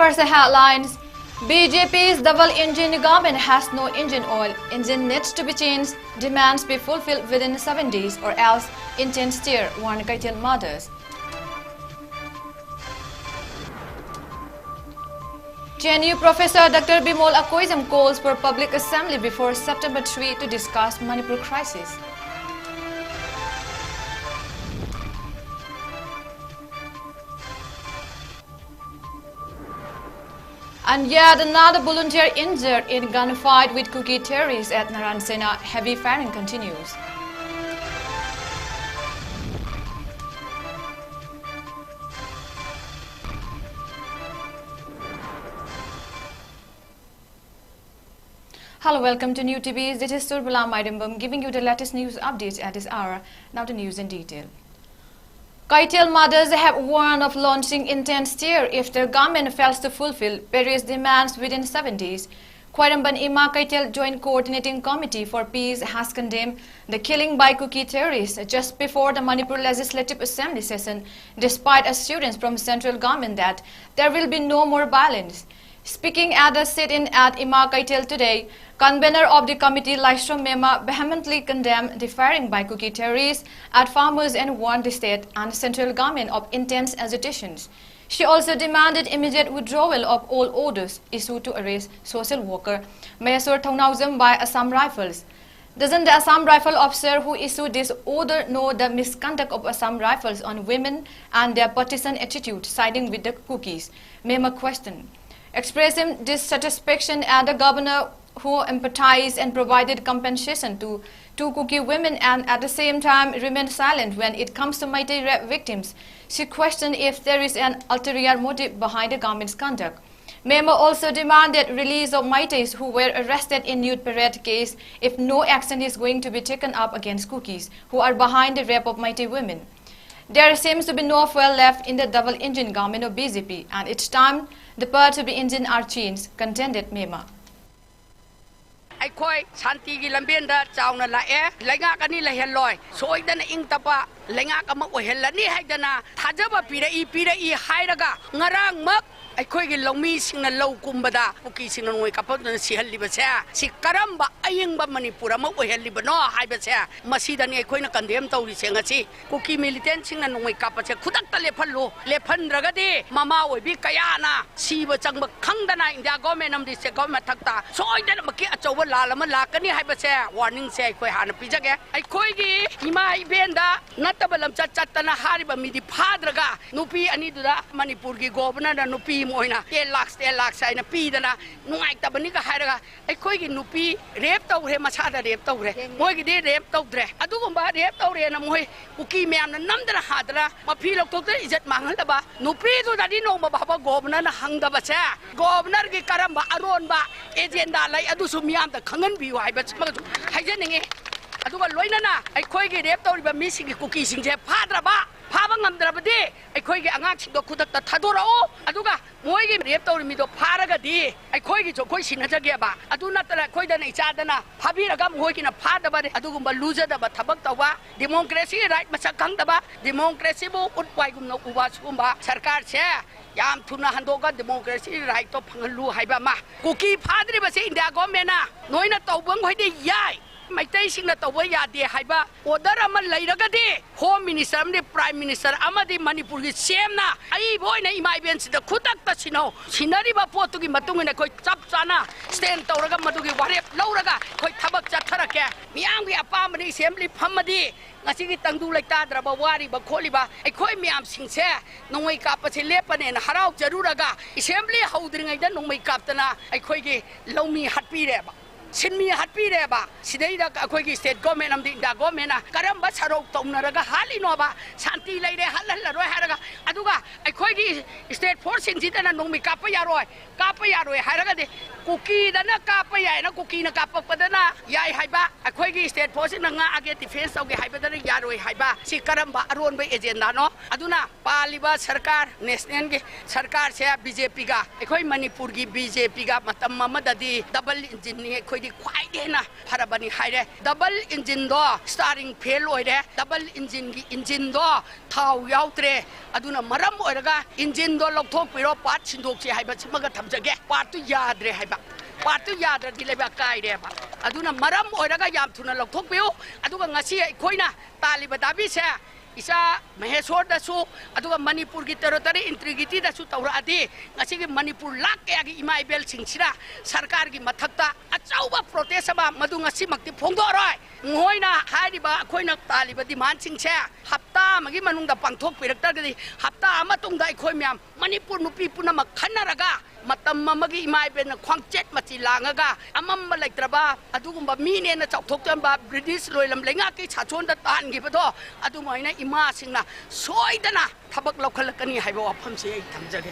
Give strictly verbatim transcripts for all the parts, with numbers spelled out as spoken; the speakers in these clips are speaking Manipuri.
Here's the headlines. B J P's double engine government has no engine oil. Engine needs to be changed. Demands be fulfilled within seven days or else intense tear, warn Kaitel mothers. J N U Professor Doctor Bimol Akoijam calls for public assembly before September three to discuss Manipur crisis. And yet another volunteer injured in gunfight with Kuki terrorists at Narayan Sena. Heavy firing continues. Hello, welcome to New T V. This is Surbala Mairembam giving you the latest news updates at this hour. Now the news in detail. Kaitel mothers have warned of launching intense tear if their government fails to fulfill various demands within seven days. Khwairamband Ima Kaitel Joint Coordinating Committee for Peace has condemned the killing by Kuki terrorists just before the Manipur Legislative Assembly session, despite assurance from central government that there will be no more violence. Speaking at the sit-in at Ima Kaitel today, convener of the committee Laishram Mema vehemently condemned the firing by Kuki terrorists at farmers and warned the state and central government of intense agitations. She also demanded immediate withdrawal of all orders issued to arrest social worker Mayasur Thounaojam by Assam Rifles. Doesn't the Assam Rifle officer who issued this order know the misconduct of Assam Rifles on women and their partisan attitude siding with the Kukis? Mema questioned. Expressing dissatisfaction at the governor who empathized and provided compensation to two Kuki women and at the same time remained silent when it comes to Meitei rape victims. She questioned if there is an ulterior motive behind the government's conduct. Mema also demanded release of Meiteis who were arrested in Nude Parade case if no action is going to be taken up against Kukis who are behind the rape of Meitei women. There seems to be no fuel left in the double-engine government of B J P, and it's time the power to be engine are changed, contended Mema. ꯑꯩꯈꯣꯏ ꯁꯥꯟꯇꯤꯒꯤ ꯂꯝꯕꯦꯟꯗ ꯆꯥꯎꯅ ꯂꯥꯛꯑꯦ꯫ ꯂꯩꯉꯥꯛ ꯑꯅꯤ ꯂꯩꯍꯜꯂꯣꯏ꯫ ꯁꯣꯏꯗꯅ ꯏꯪ ꯇꯞꯄ ꯂꯩꯉꯥꯛ ꯑꯃ ꯑꯣꯏꯍꯜꯂꯅꯤ ꯍꯥꯏꯗꯅ ꯊꯥꯖꯕ ꯄꯤꯔꯛꯏ, ꯄꯤꯔꯛꯏ ꯍꯥꯏꯔꯒ ꯉꯔꯥꯡꯃꯛ ꯑꯩꯈꯣꯏꯒꯤ ꯂꯧꯃꯤꯁꯤꯡꯅ ꯂꯧ ꯀꯨꯝꯕꯗ ꯀꯨꯀꯤꯁꯤꯡꯅ ꯅꯣꯡꯃꯩ ꯀꯥꯞꯄꯗꯨꯅ ꯁꯤꯍꯜꯂꯤꯕꯁꯦ, ꯁꯤ ꯀꯔꯝꯕ ꯑꯌꯤꯡꯕ ꯃꯅꯤꯄꯨꯔ ꯑꯃ ꯑꯣꯏꯍꯜꯂꯤꯕꯅꯣ ꯍꯥꯏꯕꯁꯦ, ꯃꯁꯤꯗꯅꯤ ꯑꯩꯈꯣꯏꯅ condemn ꯇꯧꯔꯤꯁꯦ ꯉꯁꯤ꯫ ꯀꯨꯀꯤ militantꯁꯤꯡꯅ ꯅꯣꯡꯃꯩ ꯀꯥꯞꯄꯁꯦ ꯈꯨꯗꯛꯇ ꯂꯦꯞꯍꯜꯂꯨ꯫ ꯂꯦꯞꯍꯟꯗ꯭ꯔꯒꯗꯤ ꯃꯃꯥ ꯑꯣꯏꯕꯤ ꯀꯌꯥꯅ ꯁꯤꯕ ꯆꯪꯕ ꯈꯪꯗꯅ India government ꯑꯃꯗꯤ state government ꯃꯊꯛꯇ ꯁꯣꯏꯗꯅꯃꯛꯀꯤ ꯑꯆꯧꯕ ꯂꯥꯜ ꯑꯃ ꯂꯥꯛꯀꯅꯤ ꯍꯥꯏꯕꯁꯦ warningꯁꯦ ꯑꯩꯈꯣꯏ ꯍꯥꯟꯅ ꯄꯤꯖꯒꯦ꯫ ꯑꯩꯈꯣꯏꯒꯤ ꯏꯃꯥ ꯏꯕꯦꯟꯗ ꯅꯠꯇꯕ ꯂꯝꯆꯠ ꯆꯠꯇꯅ ꯍꯥꯏꯔꯤꯕ ꯃꯤꯗꯤ ꯐꯥꯗ꯭ꯔꯒ ꯅꯨꯄꯤ ꯑꯅꯤꯗꯨꯗ ꯃꯅꯤꯄꯨꯔꯒꯤ governorꯅ ꯅꯨꯄꯤ ꯑꯃ ꯑꯣꯏꯅ ten lakhs, ten lakhs ꯍꯥꯏꯅ ꯄꯤꯗꯅ ꯅꯨꯡꯉꯥꯏꯇꯕꯅꯤꯒ ꯍꯥꯏꯔꯒ ꯑꯩꯈꯣꯏꯒꯤ ꯅꯨꯄꯤ rape ꯇꯧꯈ꯭ꯔꯦ, ꯃꯁꯥꯗ rape ꯇꯧꯈ꯭ꯔꯦ, ꯃꯣꯏꯒꯤꯗꯤ rape ꯇꯧꯗ꯭ꯔꯦ꯫ ꯑꯗꯨꯒꯨꯝꯕ rape ꯇꯧꯔꯦꯅ ꯃꯣꯏ ꯀꯨꯀꯤ ꯃꯌꯥꯝꯅ ꯅꯝꯗꯅ ꯍꯥꯗꯅ ꯃꯐꯤ ꯂꯧꯊꯣꯛꯇꯅ ꯏꯖꯠ ꯃꯥꯡꯍꯜꯂꯕ ꯅꯨꯄꯤꯗꯨꯗꯗꯤ ꯅꯣꯡꯃ ꯐꯥꯎꯕ governorꯅ ꯍꯪꯗꯕꯁꯦ, governorꯒꯤ ꯀꯔꯝꯕ ꯑꯔꯣꯟꯕ agenda ꯂꯩ ꯑꯗꯨꯁꯨ ꯃꯤꯌꯥꯝꯗ ꯈꯪꯍꯟꯕꯤꯌꯨ ꯍꯥꯏꯕꯁꯤꯃꯁꯨ ꯍꯥꯏꯖꯅꯤꯡꯉꯤ꯫ ꯑꯗꯨꯒ ꯂꯣꯏꯅꯅ ꯑꯩꯈꯣꯏꯒꯤ rape ꯇꯧꯔꯤꯕ ꯃꯤꯁꯤꯡꯒꯤ ꯀꯨꯀꯤꯁꯤꯡꯁꯦ ꯐꯥꯗ꯭ꯔꯕ, ꯐꯥꯕ ꯉꯝꯗ꯭ꯔꯕꯗꯤ ꯑꯩꯈꯣꯏꯒꯤ ꯑꯉꯥꯡꯁꯤꯡꯗꯣ ꯈꯨꯗꯛꯇ ꯊꯥꯗꯣꯔꯛꯎ꯫ ꯑꯗꯨꯒ ꯃꯣꯏꯒꯤ rape ꯇꯧꯔꯤ ꯃꯤꯗꯣ ꯐꯥꯔꯒꯗꯤ ꯑꯩꯈꯣꯏꯒꯤꯁꯨ ꯑꯩꯈꯣꯏ ꯁꯤꯟꯅꯖꯒꯦꯕ꯫ ꯑꯗꯨ ꯅꯠꯇꯅ ꯑꯩꯈꯣꯏꯗꯅ ꯏꯆꯥꯗꯅ ꯐꯥꯕꯤꯔꯒ ꯃꯈꯣꯏꯒꯤꯅ ꯐꯥꯗꯕ ꯑꯗꯨꯒꯨꯝꯕ ꯂꯨꯖꯗꯕ ꯊꯕꯛ ꯇꯧꯕ, democracyꯒꯤ right ꯃꯁꯛ ꯈꯪꯗꯕ, democracyꯕꯨ ꯎꯠ ꯋꯥꯏꯒꯨꯝꯅ ꯎꯕ ꯁꯤꯒꯨꯝꯕ ꯁꯔꯀꯥꯔꯁꯦ ꯌꯥꯝ ꯊꯨꯅ ꯍꯟꯗꯣꯛꯑꯒ democracyꯒꯤ rightꯇꯣ ꯐꯪꯍꯜꯂꯨ ꯍꯥꯏꯕ ꯑꯃ꯫ ꯀꯨꯀꯤ ꯐꯥꯗ꯭ꯔꯤꯕꯁꯤ India governmentꯅ ꯅꯣꯏꯅ ꯇꯧꯕ ꯃꯈꯩꯗꯤ ꯌꯥꯏ, ꯃꯩꯇꯩꯁꯤꯡꯅ ꯇꯧꯕ ꯌꯥꯗꯦ ꯍꯥꯏꯕ order ꯑꯃ ꯂꯩꯔꯒꯗꯤ Home Minister ꯑꯃꯗꯤ Prime Minister ꯑꯃꯗꯤ ꯃꯅꯤꯄꯨꯔꯒꯤ CMꯅ ꯑꯏꯕ ꯑꯣꯏꯅ ꯏꯃꯥ ꯏꯕꯦꯟꯁꯤꯗ ꯈꯨꯗꯛꯇ ꯁꯤꯟꯅꯧ꯫ ꯁꯤꯟꯅꯔꯤꯕ ꯄꯣꯠꯇꯨꯒꯤ ꯃꯇꯨꯡ ꯏꯟꯅ ꯑꯩꯈꯣꯏ ꯆꯞ ꯆꯥꯅ stand ꯇꯧꯔꯒ ꯃꯗꯨꯒꯤ ꯋꯥꯔꯦꯞ ꯂꯧꯔꯒ ꯑꯩꯈꯣꯏ ꯊꯕꯛ ꯆꯠꯊꯔꯛꯀꯦ꯫ ꯃꯤꯌꯥꯝꯒꯤ ꯑꯄꯥꯝꯕꯅ assembly ꯐꯝꯃꯗꯤ ꯉꯁꯤꯒꯤ ꯇꯪꯗꯨ ꯂꯩꯇꯥꯗ꯭ꯔꯕ ꯋꯥꯔꯤꯕ ꯈꯣꯠꯂꯤꯕ ꯑꯩꯈꯣꯏ ꯃꯌꯥꯝꯁꯤꯡꯁꯦ ꯅꯣꯡꯃꯩ ꯀꯥꯞꯄꯁꯦ ꯂꯦꯞꯄꯅꯦꯅ ꯍꯔꯥꯎꯖꯔꯨꯔꯒ assembly ꯍꯧꯗ꯭ꯔꯤꯉꯩꯗ ꯅꯣꯡꯃꯩ ꯀꯥꯞꯇꯅ ꯑꯩꯈꯣꯏꯒꯤ ꯂꯧꯃꯤ ꯍꯥꯠꯄꯤꯔꯦꯕ, ꯁꯤꯟꯃꯤ ꯍꯥꯠꯄꯤꯔꯦꯕ꯫ ꯁꯤꯗꯩꯗ ꯑꯩꯈꯣꯏꯒꯤ state government ꯑꯃꯗꯤ India governmentꯅ ꯀꯔꯝꯕ ꯁꯔꯧ ꯇꯧꯅꯔꯒ ꯍꯥꯠꯂꯤꯅꯣꯕ? ꯁꯥꯟꯇꯤ ꯂꯩꯔꯦ, ꯍꯥꯠꯍꯜꯂꯔꯣꯏ ꯍꯥꯏꯔꯒ, ꯑꯗꯨꯒ ꯑꯩꯈꯣꯏꯒꯤ state forceꯁꯤꯡꯁꯤꯗꯅ ꯅꯣꯡꯃꯩ ꯀꯥꯞꯄ ꯌꯥꯔꯣꯏ, ꯀꯥꯞꯄ ꯌꯥꯔꯣꯏ ꯍꯥꯏꯔꯒꯗꯤ ꯀꯨꯀꯤꯗꯅ ꯀꯥꯞꯄ ꯌꯥꯏꯅ ꯀꯨꯀꯤꯅ ꯀꯥꯞꯄꯛꯄꯗꯅ ꯌꯥꯏ ꯍꯥꯏꯕ, ꯑꯩꯈꯣꯏꯒꯤ state forceꯁꯤꯡꯅ ꯉꯥꯛꯑꯒꯦ, defence ꯇꯧꯒꯦ ꯍꯥꯏꯕꯗꯅ ꯌꯥꯔꯣꯏ ꯍꯥꯏꯕ, ꯁꯤ ꯀꯔꯝꯕ ꯑꯔꯣꯟꯕ agendaꯅꯣ? ꯑꯗꯨꯅ ꯄꯥꯜꯂꯤꯕ ꯁꯔꯀꯥꯔ, nationalꯒꯤ ꯁꯔꯀꯥꯔꯁꯦ BJPꯒ, ꯑꯩꯈꯣꯏ ꯃꯅꯤꯄꯨꯔꯒꯤ BJPꯒ ꯃꯇꯝ ꯑꯃꯗꯗꯤ double engineꯅꯤ, ꯑꯩꯈꯣꯏꯗꯤ ꯈ꯭ꯋꯥꯏꯗꯒꯤ ꯍꯦꯟꯅ ꯐꯔꯕꯅꯤ ꯍꯥꯏꯔꯦ꯫ Double engineꯗꯣ steering fail ꯑꯣꯏꯔꯦ, double engineꯒꯤ engineꯗꯣ ꯊꯥꯎ ꯌꯥꯎꯗ꯭ꯔꯦ꯫ ꯑꯗꯨꯅ ꯃꯔꯝ ꯑꯣꯏꯔꯒ engineꯗꯣ ꯂꯧꯊꯣꯛꯄꯤꯔꯣ, part ꯁꯤꯟꯗꯣꯛꯁꯤ ꯍꯥꯏꯕꯁꯤꯃꯒ ꯊꯝꯖꯒꯦ꯫ Partꯇꯨ ꯌꯥꯗ꯭ꯔꯦ ꯍꯥꯏꯕ, partꯇꯨ ꯌꯥꯗ꯭ꯔꯗꯤ ꯂꯩꯕꯥꯛ ꯀꯥꯏꯔꯦꯕ꯫ ꯑꯗꯨꯅ ꯃꯔꯝ ꯑꯣꯏꯔꯒ ꯌꯥꯝ ꯊꯨꯅ ꯂꯧꯊꯣꯛꯄꯤꯌꯨ꯫ ꯑꯗꯨꯒ ꯉꯁꯤ ꯑꯩꯈꯣꯏꯅ ꯇꯥꯜꯂꯤꯕ ꯗꯥꯕꯤꯁꯦ ꯏꯆꯥ ꯃꯍꯦꯁꯣꯔꯗꯁꯨ, ꯑꯗꯨꯒ ꯃꯅꯤꯄꯨꯔꯒꯤ territorial integrityꯗꯁꯨ ꯇꯧꯔꯛꯑꯗꯤ, ꯉꯁꯤꯒꯤ ꯃꯅꯤꯄꯨꯔ ꯂꯥꯛ ꯀꯌꯥꯒꯤ ꯏꯃꯥ ꯏꯕꯦꯜꯁꯤꯡꯁꯤꯅ ꯁꯔꯀꯥꯔꯒꯤ ꯃꯊꯛꯇ ꯑꯆꯧꯕ protest ꯑꯃ ꯃꯗꯨ ꯉꯁꯤꯃꯛꯇꯤ ꯐꯣꯡꯗꯣꯛꯑꯔꯣꯏ꯫ ꯃꯈꯣꯏꯅ ꯍꯥꯏꯔꯤꯕ ꯑꯩꯈꯣꯏꯅ ꯇꯥꯜꯂꯤꯕ demandꯁꯤꯡꯁꯦ ꯍꯞꯇꯥ ꯑꯃꯒꯤ ꯃꯅꯨꯡꯗ ꯄꯥꯡꯊꯣꯛꯄꯤꯔꯛꯇ꯭ꯔꯒꯗꯤ, ꯍꯞꯇꯥ ꯑꯃ ꯃꯇꯨꯡꯗ ꯑꯩꯈꯣꯏ ꯃꯌꯥꯝ ꯃꯅꯤꯄꯨꯔ ꯅꯨꯄꯤ ꯄꯨꯝꯅꯃꯛ ꯈꯟꯅꯔꯒ ꯃꯇꯝ ꯑꯃꯒꯤ ꯏꯃꯥ ꯏꯕꯦꯜꯅ ꯈ꯭ꯋꯥꯡꯆꯦꯠ ꯃꯆꯤ ꯂꯥꯡꯉꯒ ꯑꯃꯝꯕ ꯂꯩꯇ꯭ꯔꯕ ꯑꯗꯨꯒꯨꯝꯕ ꯃꯤꯅꯦꯅ ꯆꯥꯎꯊꯣꯛꯆꯔꯝꯕ British ꯂꯣꯏꯂꯝ ꯂꯩꯉꯥꯛꯀꯤ ꯁꯥꯁꯣꯟꯗ ꯇꯥꯍꯟꯈꯤꯕꯗꯣ, ꯑꯗꯨꯃꯥꯏꯅ ꯏꯃꯥꯁꯤꯡꯅ ꯁꯣꯏꯗꯅ ꯊꯕꯛ ꯂꯧꯈꯠꯂꯛꯀꯅꯤ ꯍꯥꯏꯕ ꯋꯥꯐꯝꯁꯤ ꯑꯩ ꯊꯝꯖꯒꯦ꯫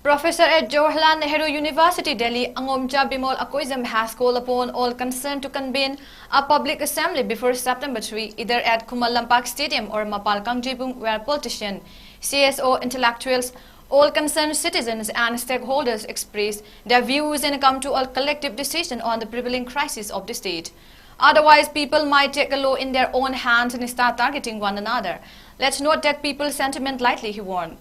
Professor at Jawaharlal Nehru University, Delhi, Angomcha Bimol Akoijam has called upon all concerned to convene a public assembly before September three, either at Khuman Lampak Stadium or Mapal Kangjeibung, where politicians, C S O, intellectuals, all concerned citizens and stakeholders express their views and come to a collective decision on the prevailing crisis of the state. Otherwise, people might take the law in their own hands and start targeting one another. Let's not take people's sentiment lightly, he warned.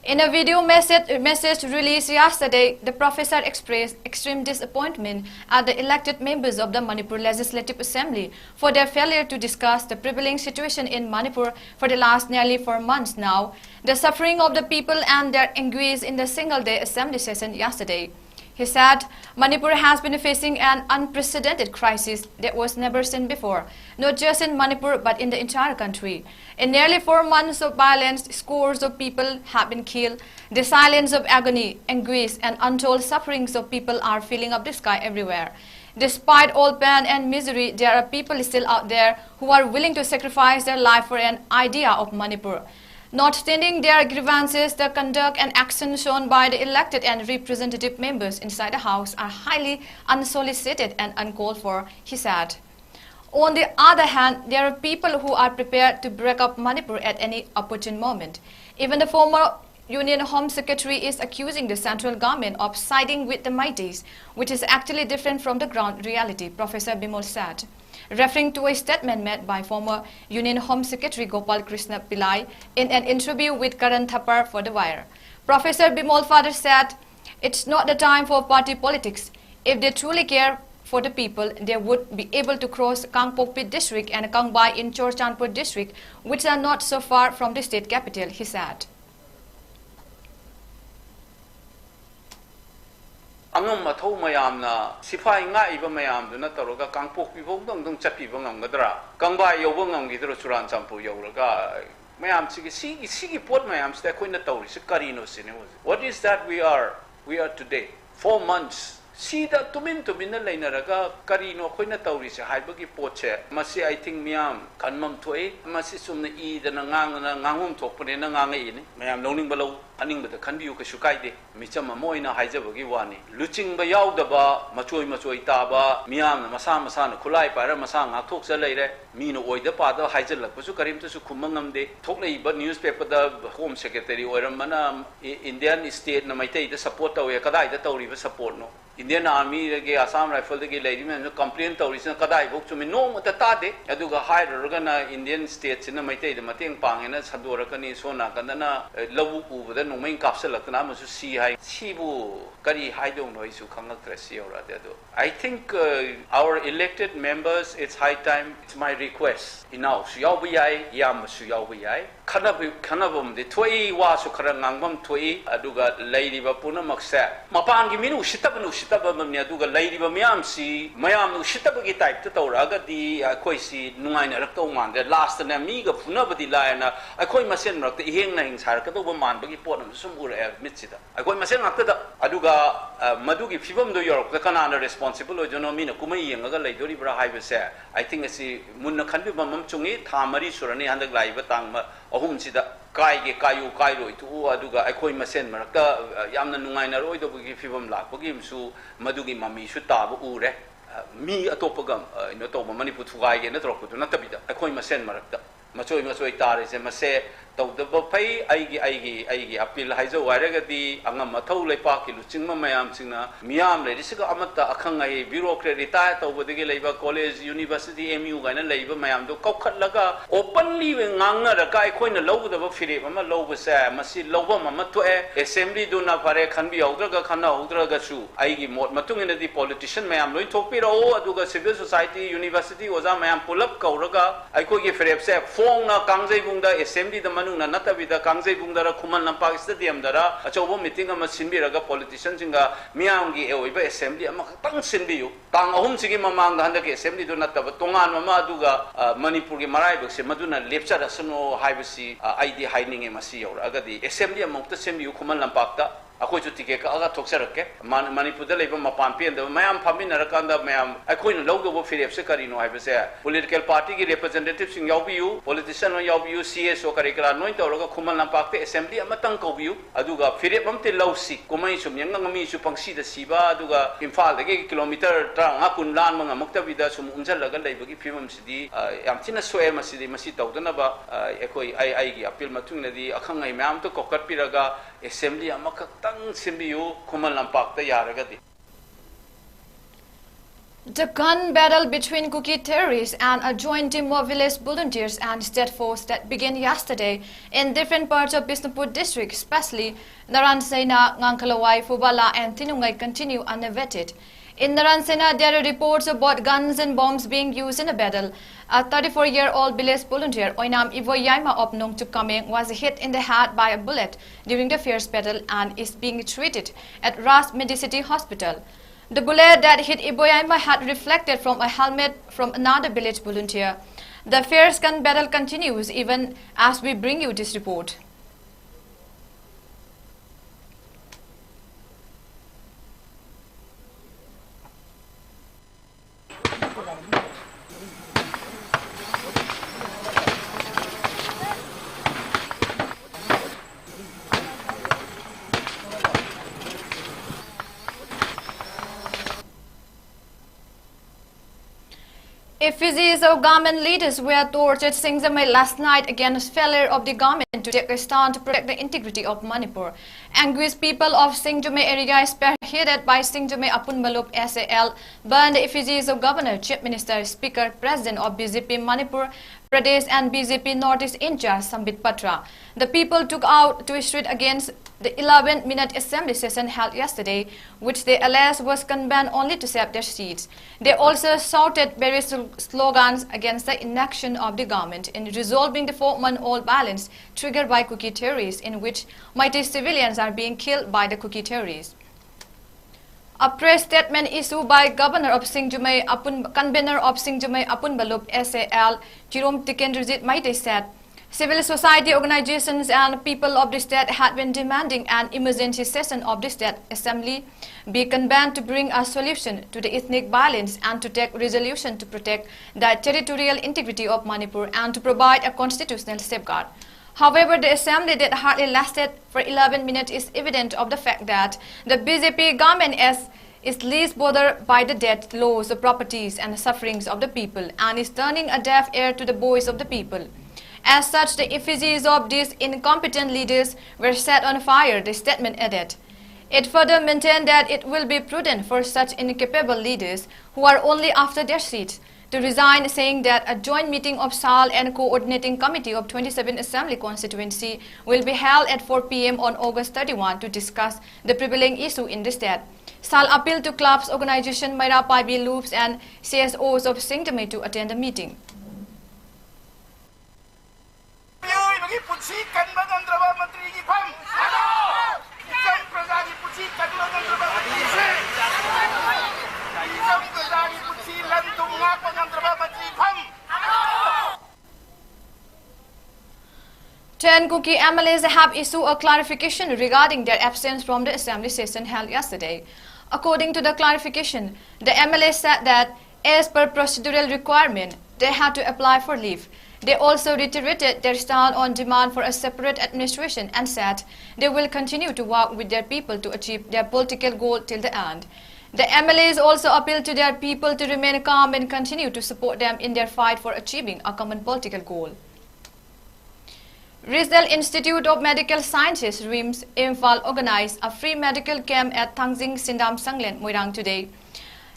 In a video message, message released yesterday, the professor expressed extreme disappointment at the elected members of the Manipur Legislative Assembly for their failure to discuss the prevailing situation in Manipur for the last nearly four months now, the suffering of the people and their anguish in the single-day assembly session yesterday. He said, Manipur has been facing an unprecedented crisis that was never seen before, not just in Manipur but in the entire country. In nearly four months of violence, scores of people have been killed. The silence of agony, anguish, and untold sufferings of people are filling up the sky everywhere. Despite all pain and misery, there are people still out there who are willing to sacrifice their life for an idea of Manipur. Notwithstanding their grievances, the conduct and action shown by the elected and representative members inside the house are highly unsolicited and uncalled for, he said. On the other hand, there are people who are prepared to break up Manipur at any opportune moment. Even the former Union Home Secretary is accusing the central government of siding with the Meiteis, which is actually different from the ground reality, Professor Bimol said, referring to a statement made by former Union Home Secretary Gopal Krishna Pillai in an interview with Karan Thapar for The Wire. Professor Bimol further said, "It's not the time for party politics. If they truly care for the people, they would be able to cross Kangpokpi district and Kangbai in Churachandpur district, which are not so far from the state capital," he said. ꯑꯉꯝ ꯑꯊꯧ ꯃꯌꯥꯝꯅ, ꯁꯤꯐꯥꯏ ꯉꯥꯛꯏꯕ ꯃꯌꯥꯝꯗꯨꯅ ꯇꯧꯔꯒ ꯀꯥꯡꯄꯣꯛꯄꯤ ꯐꯥꯎꯗꯪꯗꯪ ꯆꯠꯄꯤꯕ ꯉꯝꯒꯗ꯭ꯔꯥ? ꯀꯪꯕꯥꯏ ꯌꯧꯕ ꯉꯝꯈꯤꯗ꯭ꯔꯣ? ꯆꯨꯔꯥꯟꯆꯥꯟꯄꯨꯔ ꯌꯧꯔꯒ ꯃꯌꯥꯝꯁꯤꯒꯤ, ꯁꯤꯒꯤ, ꯁꯤꯒꯤ ꯄꯣꯠ ꯃꯌꯥꯝꯁꯤꯗ ꯑꯩꯈꯣꯏꯅ ꯇꯧꯔꯤꯁꯤ ꯀꯔꯤꯅꯣ ꯁꯤꯅꯤ ꯍꯧꯖꯤꯛ꯫ What is that we are, we are today? Four months. ꯁꯤꯗ ꯇꯨꯃꯤꯟ ꯇꯨꯃꯤꯟꯅ ꯂꯩꯅꯔꯒ ꯀꯔꯤꯅꯣ ꯑꯩꯈꯣꯏꯅ ꯇꯧꯔꯤꯁꯦ ꯍꯥꯏꯕꯒꯤ ꯄꯣꯠꯁꯦ, ꯃꯁꯤ, I think, ꯃꯤꯌꯥꯝ ꯈꯟꯐꯝ ꯊꯣꯛꯏ꯫ ꯃꯁꯤ ꯆꯨꯝꯅ ꯏꯗꯅ ꯉꯥꯡꯗꯅ ꯉꯥꯡꯐꯝ ꯊꯣꯛꯄꯅꯦꯅ ꯉꯥꯡꯉꯛꯏꯅꯤ꯫ ꯃꯌꯥꯝ ꯂꯧꯅꯤꯡꯕ ꯂꯧ, ꯈꯟꯅꯤꯡꯕꯗ ꯈꯟꯕꯤꯌꯨ, ꯀꯩꯁꯨ ꯀꯥꯏꯗꯦ꯫ ꯃꯤꯆꯝ ꯑꯃ ꯑꯣꯏꯅ ꯍꯥꯏꯖꯕꯒꯤ ꯋꯥꯅꯤ꯫ ꯂꯨꯆꯤꯡꯕ ꯌꯥꯎꯗꯕ, ꯃꯆꯣꯏ ꯃꯆꯣꯏ ꯇꯥꯕ, ꯃꯤꯌꯥꯝꯅ ꯃꯁꯥ ꯃꯁꯥꯅ ꯈꯨꯠꯂꯥꯏ ꯄꯥꯏꯔ ꯃꯁꯥ ꯉꯥꯛꯊꯣꯛꯆ ꯂꯩꯔꯦ꯫ ꯃꯤꯅ ꯑꯣꯏꯗ ꯄꯥꯗ ꯍꯥꯏꯖꯤꯜꯂꯛꯄꯁꯨ ꯀꯔꯤꯝꯇꯁꯨ ꯈꯨꯝꯕ ꯉꯝꯗꯦ꯫ ꯊꯣꯛꯂꯛꯏꯕ newspaperꯗ Home Secretary ꯑꯣꯏꯔꯝꯕꯅ E-, Indian stateꯅ ꯃꯩꯇꯩꯗ support ꯇꯧꯋꯦ꯫ ꯀꯗꯥꯏꯗ ꯇꯧꯔꯤꯕ supportꯅꯣ? Indian Armyꯗꯒꯤ, Assam Rifleꯗꯒꯤ ꯂꯩꯔꯤꯕ ꯃꯌꯥꯝꯁꯤꯅ complain ꯇꯧꯔꯤꯁꯤꯅ ꯀꯗꯥꯏꯐꯥꯎ ꯆꯨꯝꯃꯤ? ꯅꯣꯡꯃꯇ ꯇꯥꯗꯦ꯫ ꯑꯗꯨꯒ ꯍꯥꯏꯔꯨꯔꯒꯅ Indian stateꯁꯤꯅ ꯃꯩꯇꯩꯗ ꯃꯇꯦꯡ ꯄꯥꯡꯉꯦꯅ ꯁꯟꯗꯣꯔꯛꯀꯅꯤ, ꯁꯣꯝ ꯅꯥꯀꯟꯗꯅ, ꯑꯦ, ꯂꯧꯕꯨꯛ ꯎꯕꯗ ꯅꯣꯡꯃꯩ ꯀꯥꯞꯁꯤꯜꯂꯛꯇꯅ ꯑꯃꯁꯨ ꯁꯤ ꯍꯥꯏ꯫ ꯁꯤꯕꯨ ꯀꯔꯤ ꯍꯥꯏꯗꯧꯅꯣ ꯑꯩꯁꯨ ꯈꯪꯉꯛꯇ꯭ꯔꯦ ꯁꯤ ꯌꯧꯔꯛꯑꯗꯤ꯫ ꯑꯗꯣ I think, uh, our elected members, it's high time, it's my request. ꯏꯅꯥꯎꯁꯨ ꯌꯥꯎꯕ ꯌꯥꯏ, ꯏꯌꯥꯝꯕꯁꯨ ꯌꯥꯎꯕ ꯌꯥꯏ꯫ ꯈꯟꯅꯕ-, ꯈꯟꯅꯐꯝꯗꯤ ꯊꯣꯛꯏ, ꯋꯥꯁꯨ ꯈꯔ ꯉꯥꯡꯐꯝ ꯊꯣꯛꯏ꯫ ꯑꯗꯨꯒ ꯂꯩꯔꯤꯕ ꯄꯨꯝꯅꯃꯛꯁꯦ ꯃꯄꯥꯟꯒꯤ ꯃꯤꯅ ꯎꯁꯤꯠꯇꯕꯅ ꯎꯁꯤꯠꯇꯕ ꯑꯃꯅꯤ, ꯑꯗꯨꯒ ꯂꯩꯔꯤꯕ ꯃꯤꯌꯥꯝꯁꯤ ꯃꯌꯥꯝꯅ ꯎꯁꯤꯠꯇꯕꯒꯤ typeꯇ ꯇꯧꯔꯛꯑꯒꯗꯤ ꯑꯩꯈꯣꯏꯁꯤ ꯅꯨꯡꯉꯥꯏꯅꯔꯛꯇꯧ ꯃꯥꯟꯗ꯭ꯔꯦ꯫ Lastꯇꯅꯦ, ꯃꯤꯒ ꯐꯨꯅꯕꯗꯤ ꯂꯥꯏꯔꯅ ꯑꯩꯈꯣꯏ ꯃꯁꯦꯟ ꯃꯔꯛꯇ ꯏꯍꯦꯡ ꯅꯥꯍꯦꯡ ꯁꯥꯔꯛꯀꯗꯧꯕ ꯃꯥꯟꯕꯒꯤ ꯄꯣꯠ ꯁꯨꯝ ꯎꯔꯛꯑꯦ ꯃꯤꯠꯁꯤꯗ, ꯑꯩꯈꯣꯏ ꯃꯁꯦꯟ ꯉꯥꯛꯇꯗ꯫ ꯑꯗꯨꯒ, ꯑ, ꯃꯗꯨꯒꯤ ꯐꯤꯕꯝꯗꯣ ꯌꯧꯔꯛꯄꯗ ꯀꯅꯥꯅ responsible ꯑꯣꯏꯗꯣꯏꯅꯣ, ꯃꯤꯅ ꯀꯨꯝꯍꯩ ꯌꯦꯡꯉꯒ ꯂꯩꯗꯣꯔꯤꯕ꯭ꯔꯥ ꯍꯥꯏꯕꯁꯦ, I think ꯑꯁꯤ ꯃꯨꯟꯅ ꯈꯟꯕꯤꯕ ꯑꯃ ꯆꯨꯡꯉꯤ꯫ ꯊꯥ ꯃꯔꯤ ꯁꯨꯔꯅꯤ ꯍꯟꯗꯛ ꯂꯥꯛꯏꯕ ꯇꯥꯡ ꯃ-, ꯑꯍꯨꯝꯁꯤꯗ꯫ ꯀꯥꯏꯒꯦ ꯀꯥꯏꯌꯨ ꯀꯥꯏꯔꯣꯏ ꯇꯣꯛꯎ, ꯑꯗꯨꯒ ꯑꯩꯈꯣꯏ ꯃꯁꯦꯟ ꯃꯔꯛꯇ, ꯑ, ꯌꯥꯝꯅ ꯅꯨꯡꯉꯥꯏꯅꯔꯣꯏꯗꯕꯒꯤ ꯐꯤꯕꯝ ꯂꯥꯛꯄꯒꯤ ꯑꯃꯁꯨ ꯃꯗꯨꯒꯤ ꯃꯃꯤꯁꯨ ꯇꯥꯕ ꯎꯔꯦ꯫ ꯑ, ꯃꯤ ꯑꯇꯣꯞꯄꯒ, ꯑ, ꯀꯩꯅꯣ ꯇꯧꯕ, ꯃꯅꯤꯄꯨꯔ ꯊꯨꯒꯥꯏꯒꯦꯅ ꯇꯧꯔꯛꯄꯗꯨ ꯅꯠꯇꯕꯤꯗ ꯑꯩꯈꯣꯏ ꯃꯁꯦꯟ ꯃꯔꯛꯇ ꯃꯆꯣꯏ ꯃꯆꯣꯏ ꯇꯥꯔꯤꯁꯦ, ꯃꯁꯦ ꯇꯧꯗꯕ ꯐꯩ꯫ ꯑꯩꯒꯤ, ꯑꯩꯒꯤ, ꯑꯩꯒꯤ appeal ꯍꯥꯏꯖꯧ ꯍꯥꯏꯔꯒꯗꯤ, ꯑꯉꯝ ꯑꯊꯧ ꯂꯩꯄꯥꯛꯀꯤ ꯂꯨꯆꯤꯡꯕ ꯃꯌꯥꯝꯁꯤꯡꯅ ꯃꯤꯌꯥꯝ ꯂꯩꯔꯤꯁꯤꯒ ꯑꯃꯠꯇ ꯑꯈꯪ ꯑꯍꯩ, bureaucrat, retire ꯇꯧꯕꯗꯒꯤ ꯂꯩꯕ, college, university, M U ꯀꯥꯏꯅ ꯂꯩꯕ ꯃꯌꯥꯝꯗꯣ ꯀꯧꯈꯠꯂꯒ openly ꯉꯥꯡꯅꯔꯒ ꯑꯩꯈꯣꯏꯅ ꯂꯧꯒꯗꯕ ꯐꯤꯔꯦꯞ ꯑꯃ ꯂꯧꯕꯁꯦ, ꯃꯁꯤ ꯂꯧꯐꯝ ꯑꯃ ꯊꯣꯛꯑꯦ꯫ Assembly ꯗꯨꯅ ꯐꯔꯦ, ꯈꯟꯕꯤꯍꯧꯗ꯭ꯔꯒ ꯈꯟꯅꯍꯧꯗ꯭ꯔꯒꯁꯨ, ꯑꯩꯒꯤ ꯃꯣꯠ ꯃꯇꯨꯡ ꯏꯟꯅꯗꯤ politician ꯃꯌꯥꯝ ꯂꯣꯏ ꯊꯣꯛꯄꯤꯔꯛꯑꯣ, ꯑꯗꯨꯒ civil society, university ꯑꯣꯖꯥ ꯃꯌꯥꯝ ꯄꯨꯂꯞ ꯀꯧꯔꯒ ꯑꯩꯈꯣꯏꯒꯤ ꯐꯤꯔꯦꯞꯁꯦ ꯐꯣꯡꯅ ꯀꯥꯡꯖꯩꯕꯨꯡꯗ, assembly ꯗ ꯃꯅꯨꯡꯗ ꯅꯠꯇꯕꯤꯗ, ꯀꯥꯡꯖꯩꯕꯨꯡꯗꯔ ꯈꯨꯃꯟ ꯂꯝꯄꯥꯛ stadium ꯗꯔ ꯑꯆꯧꯕ meeting ꯑꯃ ꯁꯤꯟꯕꯤꯔꯒ politician ꯁꯤꯡꯒ ꯃꯤꯌꯥꯝꯒꯤ ꯑꯣꯏꯕ assembly ꯑꯃꯈꯛꯇꯪ ꯁꯤꯟꯕꯤꯌꯨ꯫ ꯇꯥꯡ ꯑꯍꯨꯝꯁꯤꯒꯤ ꯃꯃꯥꯡꯗ ꯍꯟꯗꯛꯀꯤ assembly ꯗꯨ ꯅꯠꯇꯕ ꯇꯣꯉꯥꯟꯕ ꯑꯃ, ꯑꯗꯨꯒ, ꯑ, ꯃꯅꯤꯄꯨꯔꯒꯤ ꯃꯔꯥꯏꯕꯛꯁꯦ ꯃꯗꯨꯅ ꯂꯦꯞꯆꯔꯁꯅꯨ ꯍꯥꯏꯕꯁꯤ, ꯑ, ꯑꯩꯗꯤ ꯍꯥꯏꯅꯤꯡꯉꯦ꯫ ꯃꯁꯤ ꯌꯧꯔꯛꯑꯒꯗꯤ assembly ꯑꯃꯨꯛꯇ ꯁꯤꯟꯕꯤꯌꯨ ꯈꯨꯃꯟ ꯂꯝꯄꯥꯛꯇ꯫ ꯑꯩꯈꯣꯏꯁꯨ ticket ꯀꯛꯑꯒ ꯊꯣꯛꯆꯔꯛꯀꯦ꯫ ꯃꯥ-, ꯃꯅꯤꯄꯨꯔꯗ ꯂꯩꯕ ꯃꯄꯥꯟ ꯄꯦꯟꯗꯕ ꯃꯌꯥꯝ ꯐꯝꯃꯤꯟꯅꯔꯀꯥꯟꯗ, ꯃꯌꯥꯝ ꯑꯩꯈꯣꯏꯅ ꯂꯧꯗꯧꯕ ꯐꯤꯔꯦꯞꯁꯦ ꯀꯔꯤꯅꯣ ꯍꯥꯏꯕꯁꯦ, political party ꯒꯤ representative ꯁꯤꯡ ꯌꯥꯎꯕꯤꯌꯨ, politician ꯍꯣꯏ ꯌꯥꯎꯕꯤꯌꯨ, C S O ꯀꯔꯤ ꯀꯔꯥ ꯂꯣꯏ ꯇꯧꯔꯒ ꯈꯨꯃꯟ ꯂꯝꯄꯥꯛꯇ assembly ꯑꯃꯇꯪ ꯀꯧꯕꯤꯌꯨ, ꯑꯗꯨꯒ ꯐꯤꯔꯦꯞ ꯑꯃꯇ ꯂꯧꯁꯤ꯫ ꯀꯨꯝꯍꯩ ꯁꯨꯝ ꯌꯦꯡꯉꯒ ꯃꯤꯁꯨ ꯄꯪꯁꯤꯗ ꯁꯤꯕ, ꯑꯗꯨꯒ ꯏꯝꯐꯥꯜꯗꯒꯤ kilometre ꯇꯔꯥꯃꯉꯥ ꯀꯨꯟ ꯂꯥꯟꯕ ꯉꯝꯃꯛꯇꯕꯤꯗ ꯁꯨꯝ ꯎꯝꯖꯜꯂꯒ ꯂꯩꯕꯒꯤ ꯐꯤꯕꯝꯁꯤꯗꯤ, ꯑ, ꯌꯥꯝ ꯊꯤꯅ ꯁꯣꯛꯑꯦ꯫ ꯃꯁꯤꯗꯤ, ꯃꯁꯤ ꯇꯧꯗꯅꯕ, ꯑ, ꯑꯩꯈꯣꯏ, ꯑꯩ, ꯑꯩꯒꯤ appeal ꯃꯇꯨꯡ ꯏꯟꯅꯗꯤ ꯑꯈꯪ ꯑꯍꯩ ꯃꯌꯥꯝ ꯑꯃꯇ ꯀꯧꯈꯠꯄꯤꯔꯒ assembly ꯑꯃꯈꯛꯇꯪ ꯁꯤꯟꯕꯤꯌꯨ ꯈꯨꯃꯟ ꯂꯝꯄꯥꯛꯇ ꯌꯥꯔꯒꯗꯤ꯫ The gun battle between Kuki terrorists and a joint team of village volunteers and state force that began yesterday in different parts of Bishnupur district, especially Naranseina, Ngangkalawai, Phubala and Tinungai continue unabated. In Naranseina, there are reports about guns and bombs being used in a battle. A thirty-four-year-old village volunteer, Oinam Ivoyaima of Nongchukkameng, was hit in the head by a bullet during the fierce battle and is being treated at Ras Medicity Hospital. The bullet that hit Iboyaima had reflected from a helmet from another village volunteer. The fierce gun battle continues even as we bring you this report. Effigies of government leaders were torched Singjamei last night against failure of the government to take a stand to protect the integrity of Manipur. Anguished people of Singjamei area, spearheaded by Singjamei Apunba Lup S A L, burned the effigies of Governor, Chief Minister, Speaker, President of B J P Manipur Pradesh and B J P Northeast in-charge Sambit Patra. The people took out to the street against the eleven-minute assembly session held yesterday, which they alleged was convened only to save their seats. They also shouted various sl-, slogans against the inaction of the government in resolving the four-month-old violence triggered by Kuki terrorists, in which Meitei civilians are being killed by the Kuki terrorists. A press statement issued by Governor of Singjamei Apun, Convener of Singjamei Apunba Lup S A L, Chirom Tikendrajit Meitei said, civil society organizations and people of the state had been demanding an emergency session of the state assembly be convened to bring a solution to the ethnic violence and to take resolution to protect the territorial integrity of Manipur and to provide a constitutional safeguard. However, the assembly that hardly lasted for eleven minutes is evident of the fact that the B J P government is, is least bothered by the death, loss of properties and sufferings of the people and is turning a deaf ear to the voice of the people. As such, the effigies of these incompetent leaders were set on fire, the statement added. It further maintained that it will be prudent for such incapable leaders who are only after their seats to resign, saying that a joint meeting of SAL and Coordinating Committee of twenty-seven Assembly Constituency will be held at four P M on August thirty-one to discuss the prevailing issue in the state. SAL appeal to clubs, organization, Meira Paibi Lups and C S Os of Singjamei to attend the meeting. ꯃꯤꯑꯣꯏꯕꯒꯤ ꯄꯨꯟꯁꯤ ꯀꯟꯕ ꯉꯝꯗ꯭ꯔꯕ ꯃꯟꯇ꯭ꯔꯤꯒꯤ ꯐꯝ꯫ ꯃꯤꯆꯝ ꯄ꯭ꯔꯖꯥꯒꯤ ꯄꯨꯟꯁꯤ ꯀꯟꯕ ꯉꯝꯗ꯭ꯔꯕ ꯃꯟꯇ꯭ꯔꯤꯁꯦ꯫ ꯃꯤꯆꯝ ꯄ꯭ꯔꯖꯥꯒꯤ ꯄꯨꯟꯁꯤ ꯂꯟ ꯊꯨꯝ ꯉꯥꯛꯄ ꯉꯝꯗ꯭ꯔꯕ ꯃꯟꯇ꯭ꯔꯤ ꯐꯝ꯫ Ten Kuki M L As have issued a clarification regarding their absence from the assembly session held yesterday. According to the clarification, the M L A said that as per procedural requirement, they had to apply for leave. They also reiterated their stand on demand for a separate administration and said they will continue to work with their people to achieve their political goal till the end. The M L As also appealed to their people to remain calm and continue to support them in their fight for achieving a common political goal. Regional Institute of Medical Sciences, RIMS, Imphal organized a free medical camp at Thangjing Sindam Sanglen, Moirang today.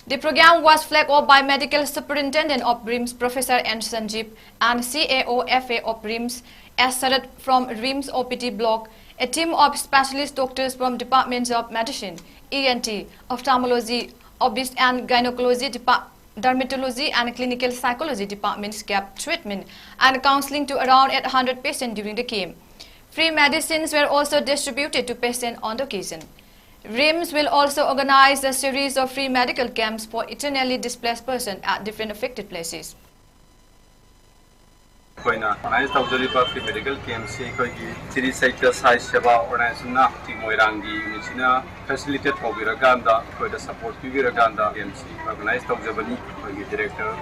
The program was flagged off by Medical Superintendent of RIMS, Professor N Sanjeev, and C A O F A of RIMS, S Sarath from RIMS O P D block, a team of specialist doctors from departments of medicine, E N T, ophthalmology, obs and gynecology, dermatology and clinical psychology departments gave treatment and counseling to around eight hundred patients during the camp. Free medicines were also distributed to patients on the occasion. RIMS will also organize a series of free medical camps for internally displaced persons at different affected places. ꯑꯩꯈꯣꯏꯅ ꯑꯣꯔꯒꯅꯥꯏꯖ ꯇꯧꯖꯔꯤꯕ ꯐ꯭ꯔꯤ ꯃꯦꯗꯤꯀꯦꯜ ꯀꯦꯝꯞꯁꯤ ꯑꯩꯈꯣꯏꯒꯤ ꯁ꯭ꯔꯤ ꯁꯇ꯭ꯌ ꯁꯥꯏ ꯁꯦꯕꯥ ꯑꯣꯔꯒꯅꯥꯏꯖꯦꯁꯟꯅ ꯇꯤ ꯃꯣꯏꯔꯥꯡꯒꯤ ꯌꯨꯅꯤꯠꯁꯤꯅ ꯐꯦꯁꯤꯂꯤꯇꯦꯠ ꯇꯧꯕꯤꯔꯀꯥꯟꯗ ꯑꯩꯈꯣꯏꯗ ꯁꯄꯣꯔꯠ ꯄꯤꯕꯤꯔꯀꯥꯟꯗ ꯀꯦꯝꯞꯁꯤ ꯑꯣꯔꯒꯅꯥꯏꯖ ꯇꯧꯖꯕꯅꯤ꯫ ꯑꯩꯈꯣꯏꯒꯤ ꯗꯤꯔꯦꯛꯇꯔ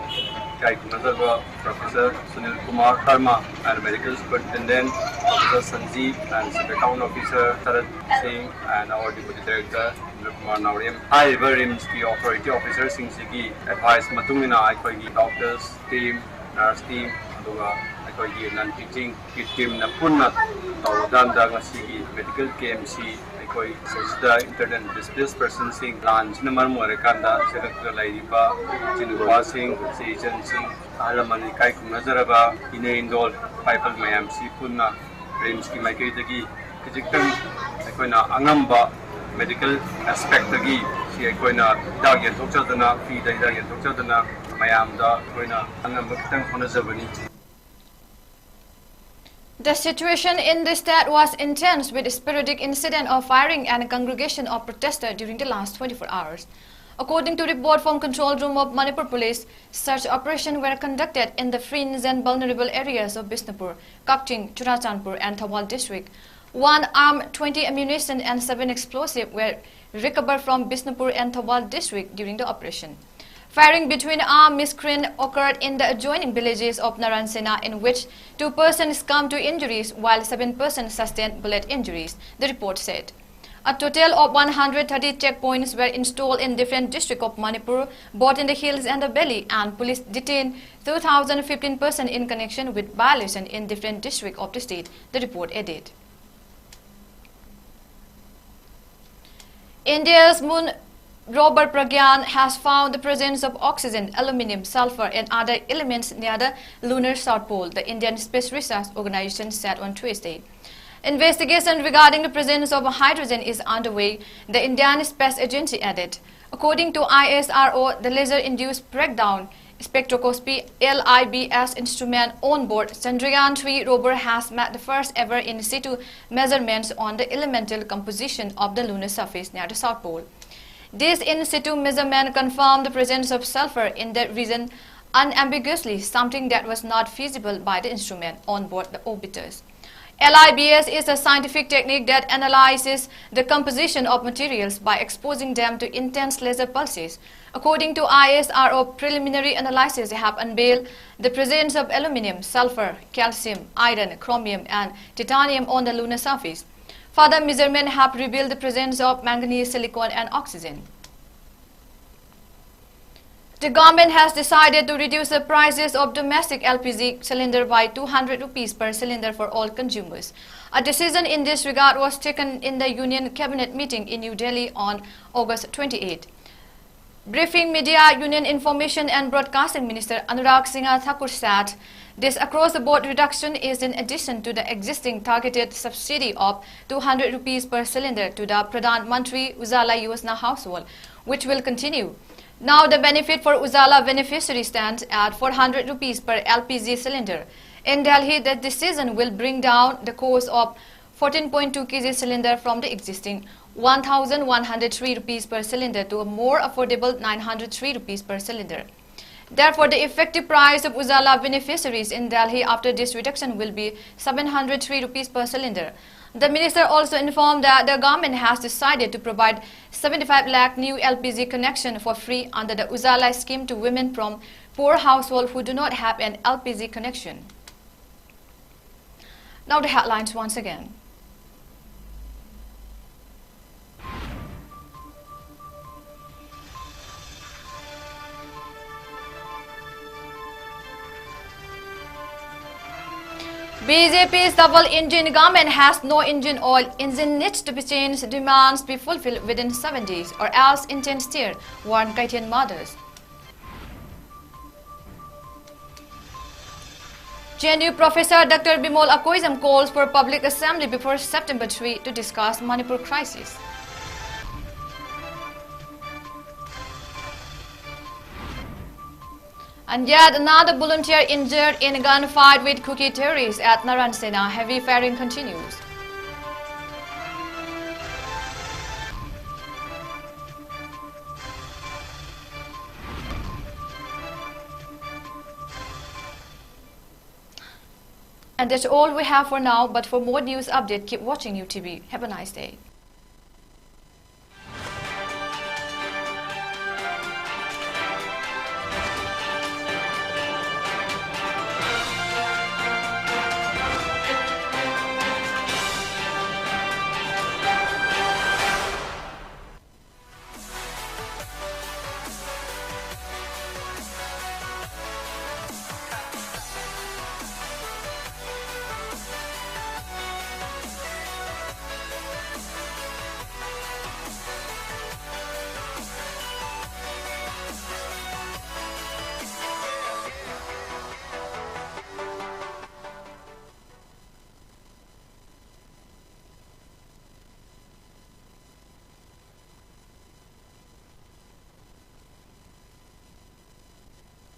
ꯏꯀꯥꯏ ꯈꯨꯝꯅꯖꯕ professor Sunil Kumar Sharma and medical superintendent Professor Sanjeev and Chief Account Officer Sarath Singh and our Deputy Director Indra Kumar Naorem. ꯍꯥꯏꯔꯤꯕ ꯔꯤꯝꯁꯀꯤ ꯑꯣꯊꯣꯔꯤꯇꯤ ꯑꯣꯐꯤꯁꯔꯁꯤꯡꯁꯤꯒꯤ ꯑꯦꯗꯚꯥꯏꯁ ꯃꯇꯨꯡ ꯏꯟꯅ ꯑꯩꯈꯣꯏꯒꯤ ꯗꯣꯛꯇꯔꯁ ꯇꯤꯝ, ꯅꯔꯁ ꯇꯤꯝ, ꯑꯗꯨꯒ ꯑꯩꯈꯣꯏꯒꯤ ꯅꯟ ꯇꯤꯆꯤꯡꯒꯤ ꯇꯤꯝꯅ ꯄꯨꯟꯅ ꯇꯧꯔꯀꯥꯟꯗ ꯉꯁꯤꯒꯤ ꯃꯦꯗꯤꯀꯦꯜ ꯀꯦꯝꯞꯁꯤ ꯑꯩꯈꯣꯏ ꯁꯤꯗ ꯏꯟꯇꯔꯅꯦꯜ ꯗꯤꯁꯄ꯭ꯂꯦꯁ ꯄꯔꯁꯟꯁꯤꯡ, ꯂꯥꯟꯁꯤꯅ ꯃꯔꯝ ꯑꯣꯏꯔꯀꯥꯟꯗ ꯆꯦꯜꯂꯛꯇꯨꯅ ꯂꯩꯔꯤꯕ ꯏꯆꯤꯟ ꯅꯨꯄꯥꯁꯤꯡ, ꯏꯆꯦ ꯏꯆꯟꯁꯤꯡ, ꯑꯍꯜ ꯂꯃꯟ ꯏꯀꯥꯏ ꯈꯨꯝꯅꯖꯔꯕ ꯏꯅꯦ ꯏꯟꯗꯣꯜ ꯏꯄꯥ ꯏꯄꯨ ꯃꯌꯥꯝꯁꯤ ꯄꯨꯟꯅ ꯔꯤꯝꯁꯀꯤ ꯃꯥꯏꯀꯩꯗꯒꯤ ꯈꯖꯤꯛꯇꯪ ꯑꯩꯈꯣꯏꯅ ꯑꯉꯝꯕ ꯃꯦꯗꯤꯀꯦꯜ ꯑꯦꯁꯄꯦꯛꯇꯒꯤ ꯁꯤ ꯑꯩꯈꯣꯏꯅ ꯍꯤꯗꯥꯛ ꯌꯦꯟꯊꯣꯛꯆꯗꯅ, ꯐ꯭ꯔꯤꯗ ꯍꯤꯗꯥꯛ ꯌꯦꯟꯊꯣꯛꯆꯗꯅ ꯃꯌꯥꯝꯗ ꯑꯩꯈꯣꯏꯅ ꯑꯉꯝꯕ ꯈꯤꯇꯪ ꯍꯣꯠꯅꯖꯕꯅꯤ꯫ The situation in the state was intense with sporadic incident of firing and congregation of protesters during the last twenty-four hours. According to report from Control Room of Manipur Police, search operations were conducted in the fringe and vulnerable areas of Bishnupur, Kakching, Churachandpur and Thoubal district. One arm, twenty ammunition and seven explosives were recovered from Bishnupur and Thoubal district during the operation. Firing between armed miscreants occurred in the adjoining villages of Narayan Sena, in which two persons succumbed to injuries while seven persons sustained bullet injuries, the report said. A total of one hundred thirty checkpoints were installed in different districts of Manipur, both in the hills and the valley, and police detained two thousand fifteen persons in connection with violation in different districts of the state, the report added. India's moon rover Pragyan has found the presence of oxygen, aluminum, sulfur, and other elements near the lunar south pole, the Indian Space Research Organization said on Tuesday. Investigation regarding the presence of hydrogen is underway, the Indian Space Agency added. According to I S R O, the laser-induced breakdown spectroscopy, L I B S, instrument on board Chandrayaan three rover has made the first ever in situ measurements on the elemental composition of the lunar surface near the South Pole. This in situ measurement confirmed the presence of sulfur in the region unambiguously, something that was not feasible by the instrument on board the orbiters. L I B S is a scientific technique that analyzes the composition of materials by exposing them to intense laser pulses. According to I S R O, preliminary analyses have unveiled the presence of aluminum, sulfur, calcium, iron, chromium, and titanium on the lunar surface. Further measurements have revealed the presence of manganese, silicon, and oxygen. The government has decided to reduce the prices of domestic L P G cylinder by two hundred rupees per cylinder for all consumers. A decision in this regard was taken in the Union Cabinet meeting in New Delhi on August twenty-eighth. Briefing media, Union Information and Broadcasting Minister Anurag Singha Thakur said this across-the-board reduction is in addition to the existing targeted subsidy of two hundred rupees per cylinder to the Pradhan Mantri Ujjwala Yojana household, which will continue. Now the benefit for Ujjwala beneficiaries stands at four hundred rupees per L P G cylinder. In Delhi, the decision will bring down the cost of fourteen point two K G cylinder from the existing one thousand one hundred three rupees per cylinder to a more affordable nine hundred three rupees per cylinder. Therefore, the effective price of Ujjwala beneficiaries in Delhi after this reduction will be seven hundred three rupees per cylinder. The minister also informed that the government has decided to provide seventy-five lakh new L P G connection for free under the Ujjwala scheme to women from poor household who do not have an L P G connection. Now the headlines once again. B J P's double engine government has no engine oil. Engine needs to be changed. Demands be fulfilled within seven days, or else intense tear, warn Kaitian mothers. J N U Professor Doctor Bimol Akoijam calls for public assembly before September three to discuss Manipur crisis. And yet another volunteer injured in a gunfight with Kuki terrorists at Naransena. Heavy firing continues. And that's all we have for now, but for more news update, keep watching U T V. Have a nice day.